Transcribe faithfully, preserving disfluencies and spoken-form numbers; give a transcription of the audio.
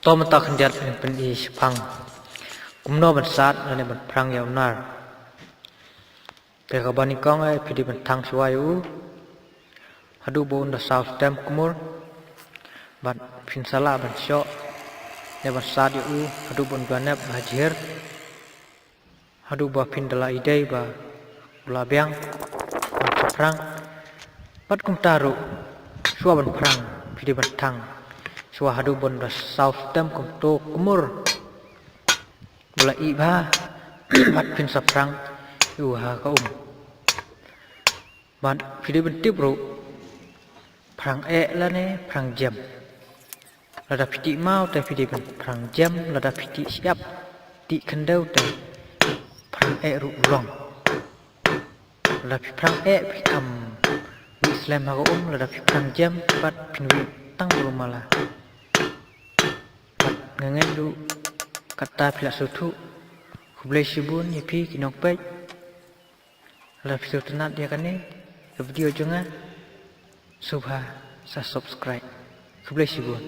To mynta khyndiat ngin pyni shaphang kumno ban sad lane ban phrang ïa u nar. Te kaba nyngkong eh phi dei ban thang shuwa ïa u haduh ba un da saw stem kumur. Bad phin sa lah ban shoh ne ban sad ïa u haduh ba un da nep ha jhir. Haduh ba phin da la ïadei ba u la biang ban sa phrang. Bad kumta ruh shuwa ban phrang phi dei ban thang shuwa haduh ba un da saw stem kumto kumur. Ba la ih bha bad phin sa phrang ïa u ha ka um. Bad phi dei ban tip ruh phrang eh lane phrang jem. Lada phi tih maw te phi dei ban phrang jem, lada phi tih shyiap tih khyndew te phrang eh ruh u long. Lada phi phrang eh phi kham wieh slem ha ka um, lada phi phrang jem pat phin wieh tang bru mala. Bad nga ngeit ruh kata phi la sngewthuh. Khublei shibun ïa phi ki nongpeit. Lada phi sngewtynnat ïa kane ka video jong nga, sngewbha sa subscribe. Khublei shibun.